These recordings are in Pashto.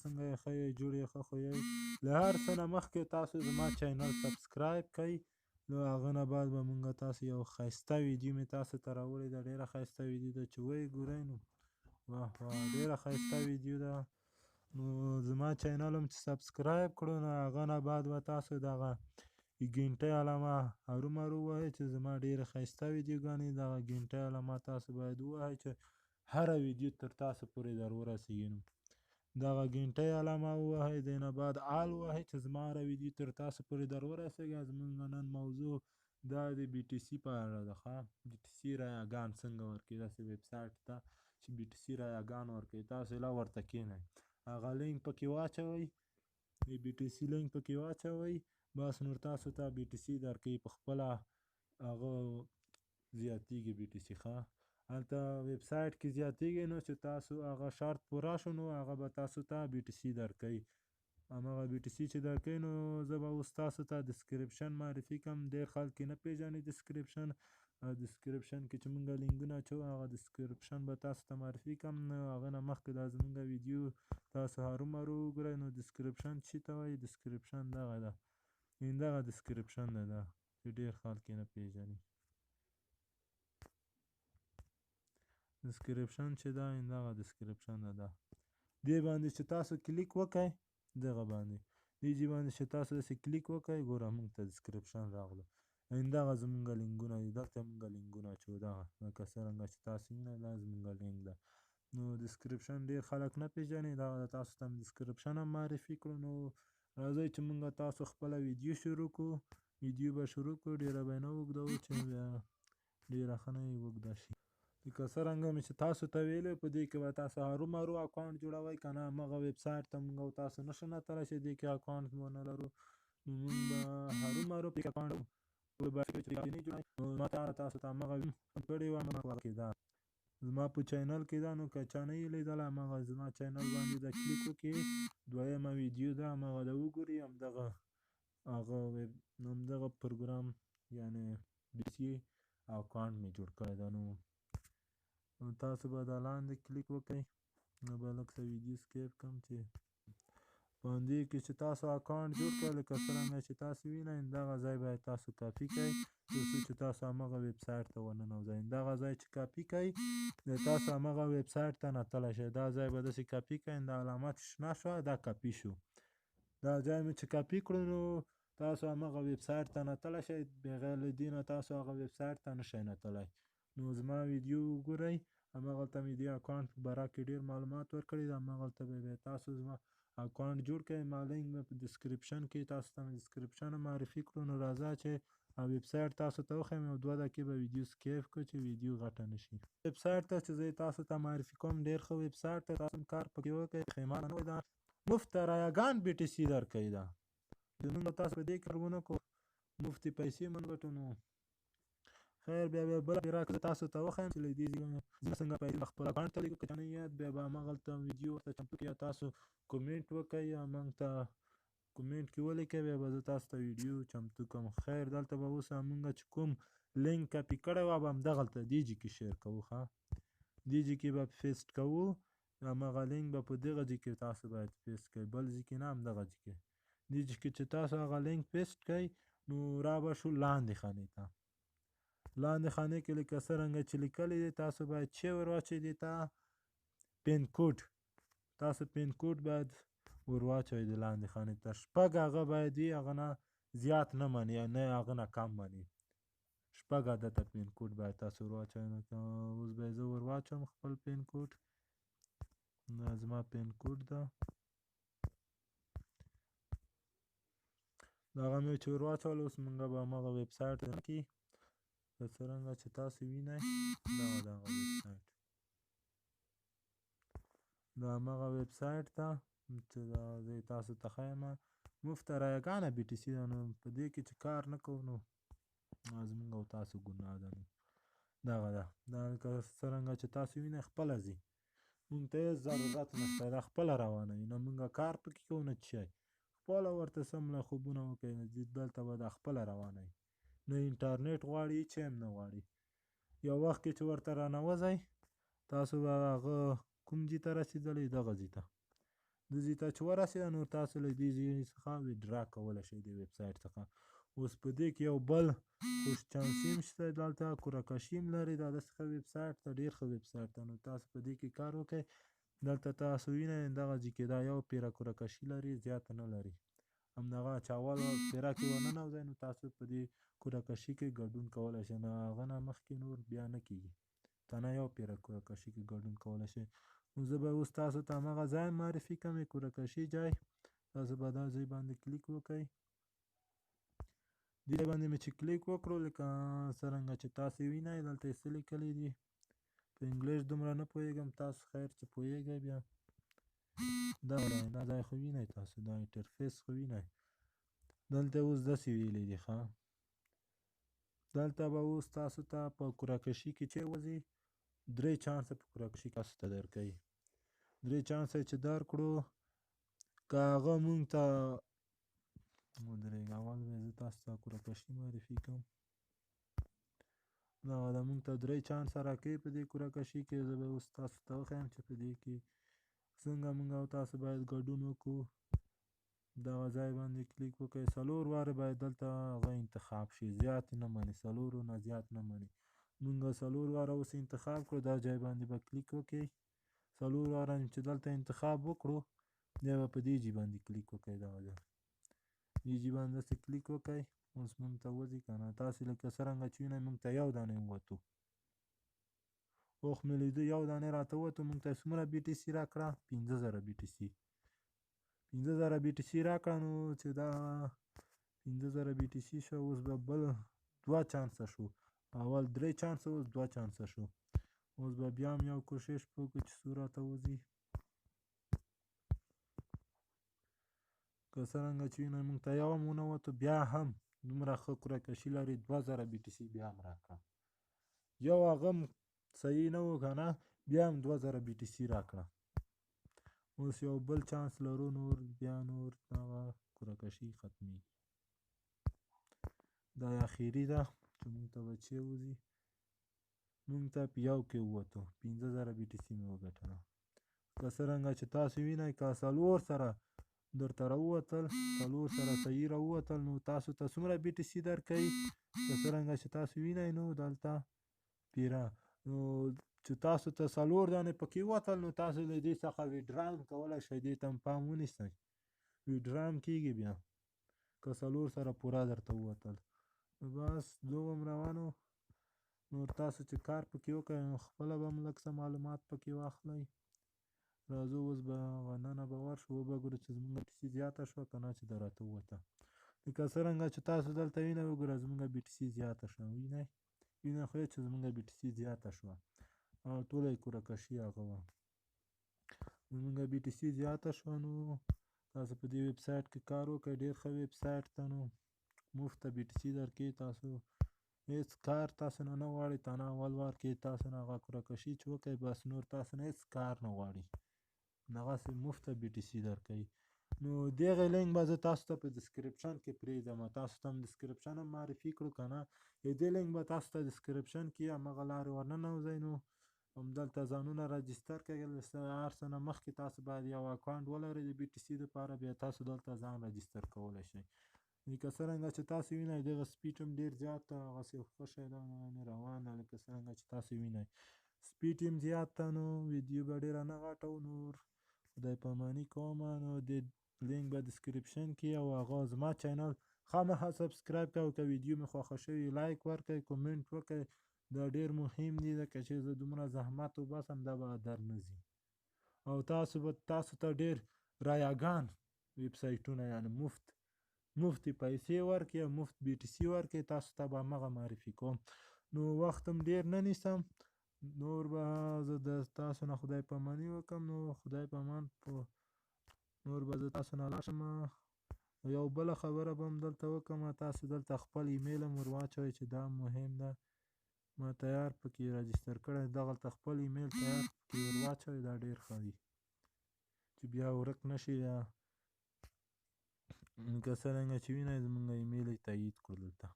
څنګه یې؟ ښه یې؟ جوړ یې؟ ښه خو یې؟ له هر څه نه مخکې تاسو زما channel subscribe کړئ، له هغه نه بعد به مونږ تاسو یو ښایسته ویډیو مې تاسو ته راوړې ده. ډېره ښایسته ویډیو ده چې ویې ګورئ، نو واه واه ډېره ښایسته ویډیو ده. نو زما channel هم چې subscribe کړو، نو هغه نه بعد به تاسو دغه ګینټۍ علامه هرومرو ووهئ چې زما ډېره ښایسته ویډیوګانې، دغه ګینټۍ علامه تاسو باید ووهئ چې هره ویډیو تر تاسو پورې در ورسېږي. نو دغه ګینټۍ علامه ووهئ، دې نه بعد all ووهئ چې زما هره ویډیو تر تاسو پورې در ورسېږي. زمونږ نن موضوع دا د بي ټي سي په اړه ده. ښه، بي ټي سي رایاګان څنګه ورکوي، داسې ویب سایټ ته چې بي ټي سي رایاګان ورکوي، تاسو لا ورته کښېنئ، هغه لینک پکې واچوئ، د بي ټي سي لینک پکې واچوئ، بس نور تاسو ته بي ټي سي درکوي په خپله، هغه زیاتېږي بي ټي سي. ښه، هلته ویب سایټ کې زیاتېږي، نو چې تاسو هغه شرط پوره شو نو هغه به تاسو ته بي ټي سي درکوي. هماغه بي ټي سي چې درکوي، نو زه به اوس تاسو ته description معرفي کړم. ډېر خلک یې نه پېژني description. description کې چې مونږ لینکونه اچوو هغه description به تاسو ته معرفي کړم. نو هغه نه مخکې دا زمونږ ویډیو تاسو هرومرو وګورئ. نو description څه ته وایي؟ description دغه ده، دغه description ده دا چې ډېر خلک یې نه پېژني. description چې ده دغه description ده دا. دې باندې چې تاسو کلیک وکئ، دغه باندې دې جي باندې چې تاسو داسې کلیک وکئ، ګوره مونږ ته description راغلو. دغه زمونږ لینکونه دي، دلته مونږ لینکونه اچوو. دغه لکه څرنګه چې تاسو وینئ دا زمونږ لینک ده. نو description ډېر خلک نه پېژني، دغه تاسو ته description هم معرفي کړو. نو راځئ چې مونږ تاسو خپله ویډیو شروع کړو. ویډیو به شروع کړو، ډېره به یې نه اوږدوو چې بیا ډېره ښه نه یې اوږده شي. لکه څرنګه مې چې تاسو ته ویلي، په دې کې به تاسو هرومرو account جوړوئ، که نه هماغه ویب سایټ ته مونږ او تاسو نه شو نتلی چې دې کې account مو نه لرو. نو مونږ به هرومرو په دې کې account نو ما تاسو ته هماغه کړې وه، هماغه کې ده زما په channel کې ده. نو که چا نه یې لیدله هماغه زما channel باندې د کلیک وکړي، دویمه ویډیو ده، هماغه ده وګوري. همدغه هغه ویب همدغه پروګرام یعنې بي سي account مې جوړ کړی ده. نو تاسو به دا لاندې کلیک وکړئ، نو به لږ څه ویډیو skip کړم چې په همدې کې چې تاسو account جوړ کړئ، لکه څرنګه چې تاسو وینئ دغه ځای باید تاسو کاپي کړئ تر څو چې تاسو هماغه ویب سایټ ته ورننوځئ. دغه ځای چې کاپي کړئ د تاسو هماغه ویب سایټ ته نتلی شئ. دا ځای به داسې کاپي کړئ، دا علامت شنه شوه، دا کاپي شو. دا ځای مې چې کاپي کړو نو تاسو هماغه ویب سایټ ته نتلی شئ، بغیر له دې نه تاسو هغه ویب سایټ ته نشئ نتلی. نو زما ویډیو وګورئ، هماغلته مې دې account په باره کې ډېر معلومات ورکړي دي. هماغلته به بیا تاسو زما account جوړ کړئ، ما لینک به په description کې تاسو ته مې description معرفي کړو. نو راځه چې ویب سایټ تاسو ته وښیم، یو دوه دقیقې به ویډیو skip کړو چې ویډیو غټه نه شي. ویب سایټ ته چې زه یې تاسو ته معرفي کوم ډېر ښه ویب سایټ دی، تاسو هم کار پکې وکړئ. پښېمانه نه وئ، دا مفته رایاګان بي ټي سي درکوي. دا چې موږ تاسو په دې کار ونه کړو، مفتې پیسې مو نه ګټو. نو خیر، بیا بیا بله راکړه تاسو ته وښیم چې له دې ځایه څنګه پیسې خپل account ته لېږو. که چا نه یاد، بیا به هماغلته ویډیو ورته چمتو کړو، یا تاسو کومنټ وکړئ یا موږ ته کومنټ کې ولیکئ، بیا به زه تاسو ته ویډیو چمتو کړم. خیر، دلته به اوس موږ چې کوم لینک کاپي کړی وه به همدغلته دې ځای کې share کوو. ښه، دې ځای کې به paste کوو، هماغه لینک به په دغه ځای کې تاسو باید paste کړئ، بل ځای کې نه، همدغه ځای کې. دې ځای کې چې تاسو هغه لینک paste کړئ نو را به شو لاندې خانې ته. لاندې خانې کې لکه څرنګه چې لیکلی دی تاسو باید چې ور واچوئ دې ته pin code، تاسو pin code باید ور واچوئ د لاندې خانې ته. شپږ هغه باید وي، هغه نه زیات نه مني، نه هغه نه کم مني. شپږ عدده pin code باید تاسو ور واچوئ. نو اوس به زه ور واچوم خپل pin code، دا زما pin code ده. دغه مې چې ور واچول، اوس موږ به هماغه ویب سایټ کې څرنګه چې تاسو وینئ دغه دغه ویب سایټ، دا هماغه ویب سایټ ده چې دا زه یې تاسو ته ښیم. مفته رایګانه بي ټي سي ده. نو په دې کې چې کار نه کوو نو زموږ او تاسو ګناه ده. نو دغه ده، دا لکه څرنګه چې تاسو وینئ خپله ځي، موږ ته هېڅ ضرورت نشته، دا خپله روانه وي. نه موږ کار پکې کوو نه څه شی، خپله ورته سم له خوبونه وکړئ. دلته به دا خپله روانه وي، نه انټرنیټ غواړي، هېڅ شی هم نه غواړي. یو وخت کې چې ورته رانوځئ تاسو به هغه کوم ځای ته رسېدلی، دغه ځای ته. دې ځای ته چې ورسېده نور تاسو له دې ځای څخه withdraw کولی شئ د ویب سایټ څخه. اوس په دې کې یو بل خوش چانسي هم شته، دلته قرعه هم لري. دا داسې ښه ویب سایټ ته، ډېر ښه ویب سایټ ته. نو تاسو په دې کې کار وکړئ. دلته تاسو وینئ دغه ځای کې دا یو پیره قرعه لري، زیاته نه لري. همدغه چې اول پیره کې ورننوځئ نو تاسو په دې قرعه کشي کې ګډون کولی شئ. نه هغه نه مخکې نور بیا نه کېږي، تنها یو پیره قرعه کشي کې ګډون کولی شئ. نو زه به اوس تاسو ته هماغه ځای معرفي کړم، قرعه کشي ځای. تاسو به دا ځای باندې کلیک وکړئ. دې ځای باندې مې چې کلیک وکړو، لکه څرنګه چې تاسو وینئ دلته یې څه لیکلي دي. په انګلیش دومره نه پوهېږم، تاسو خیر چې پوهېږئ بیا. دا دا ځای خو وینئ تاسو، دا interface خو وینئ. دلته اوس داسې ویلي دي ښه. دلته به اوس تاسو ته په قرعه کشي کې چې وځي درې چانسه په قرعه کشي تاسو ته درکوي. درې چانسه چې درکړو، که هغه مونږ ته ودرېږه، اول به زه تاسو ته قرعه کشي معرفي کړم. دغه د مونږ ته درې چانسه راکوي په دې قرعه کشي کې. زه به اوس تاسو ته وښیم چې په دې کې څنګه مونږ او تاسو باید ګډون وکړو. دغه ځای باندې کلیک وکړئ. څلور واره باید دلته هغه انتخاب شي، زیات نه مني، څلورو نه زیات نه مني. مونږ څلور واره اوس انتخاب کړو، دا ځای باندې به کلیک وکړئ. څلور واره چې دلته انتخاب وکړو، بیا به په دې ځای باندې کلیک وکړئ. دغه ځای دې ځای باندې داسې کلیک وکړئ. اوس مونږ ته وځي که نه؟ تاسې لکه څرنګه چې وینئ مونږ ته یو دانه ووتو. اوخ مې لیدو یو دانه راته ووتو. مونږ ته څومره بي ټي سي راکړه؟ 5000 بي ټي سي. 5000 بي ټي سي راکړه. نو چې دا 5000 بي ټي سي شو، اوس به بل دوه چانسه شو. اول درې چانسه، اوس دوه چانسه شو. اوس به بیا هم یو کوشش وکړو چې څو راته وځي. که څرنګه چې وینئ مونږ ته یو هم ونه وتو، بیا هم دومره ښه قرعه کشي لري، 2000 بي ټي سي بیا هم راکړه. یو هغه هم صحیح نه و که نه، بیا هم 2000 بي ټي سي راکړه. اوس یو بل چانس لرو، نور بیا نور دغه قرعه کشي ختمېږي. دا یې اخري ده چې مونږ ته به چې وځي. مونږ ته په یو کې ووتو، 5000 بي ټي سي مې وګټله. که څرنګه چې تاسو وینئ، که څلور سره درته راووتل، څلور سره صحیح راووتل، نو تاسو ته څومره بي ټي سي درکوي؟ که څرنګه چې تاسو وینئ نو دلته پیره، نو چې تاسو ته څلور دانې پکې ووتل، نو تاسو له دې څخه withdraw هم کولی شئ. دې ته هم پام ونیسئ، withdraw هم کېږي بیا که څلور سره پوره درته ووتل. نو بس دوم روانو. نور تاسو چې کار پکې وکړئ نو خپله به هم لږ څه معلومات پکې واخلئ. راځو اوس به هغه ننه به ورشو، وبه ګورو چې زموږ بي ټي سي زیاته شوه که نه چې دا راته ووته. لکه څرنګه چې تاسو دلته وینئ، وګوره زموږ بي ټي سي زیاته شوه. وینئ، وینئ خو یې چې زموږ بي ټي سي زیاته شوه او ټوله یې قرعه کشي هغه وه. زموږ بي ټي سي زیاته شوه. نو تاسو په دې ویب سایټ کې کار وکړئ، ډېر ښه ویب سایټ ده. نو مفته بي ټي سي درکوي، تاسو هېڅ کار تاسو نه نه غواړي. تنها اول وار کې تاسو نه هغه قرعه کشي چې وکړئ، بس نور تاسو نه هېڅ کار نه غواړي، دغسې مفته بي ټي سي درکوي. نو دغه لینک به زه تاسو ته په description کې پرېږدم، تاسو ته هم description هم معرفي کړو که نه. دې لینک به تاسو ته description کې هماغه لارې ورننوځئ. نو همدلته ځانونه register کړئ. هر څه نه مخکې تاسو باید یو account ولرئ د بي ټي سي دپاره، بیا تاسو دلته ځان register کولی شئ. لکه څرنګه چې تاسو وینئ دغه speed هم ډېر زیات ده، هغسې ښه شی ده، روان ده. لکه څرنګه چې تاسو وینئ speed هم زیات ده. نو ویډیو به ډېره نه غټوو، نور خدای پاماني کوم. نو د لینک به description کې او هغه زما channel خامخا subscribe کړئ. او که ویډیو مې خوښه شوې like ورکړئ، کومنټ وکړئ، دا ډېر مهم دي، ځکه چې زه دومره زحمت وباسم دا به در نه ځي. او تاسو به تاسو ته ډېر رایاګان ویب سایټونه، یعنې مفتې پیسې ورکړي او مفت بي ټي سي ورکړي، تاسو ته به هماغه معرفي کوم. نو وخت هم ډېر نه نیسم، نور به زه د تاسو نه خدای پاماني وکړم. نو خدای پامان په نور به زه تاسو نه لاړ شم. یو بله خبره به هم دلته وکړم، تاسو دلته خپل ایمیل هم ور واچوئ چې دا مهم ده. ما تیار پکې register کړی، دغلته خپل ایمیل تیار پکې ور واچوئ، دا ډېر ښه وي چې بیا ورک نه شي. لکه څرنګه چې وینئ زموږ ایمیل یې تایید کړو. دلته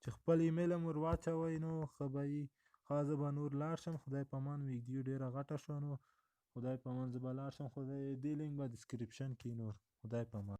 چې خپل ایمیل هم ور واچوئ نو ښه به وي. ښه، زه به نور لاړ شم، خدای پامان. ویډیو ډېره غټه شوه، نو خدای په امان، زه به لاړ شم. خو دې لینک به ډسکرپشن کې نور. خدای په امان.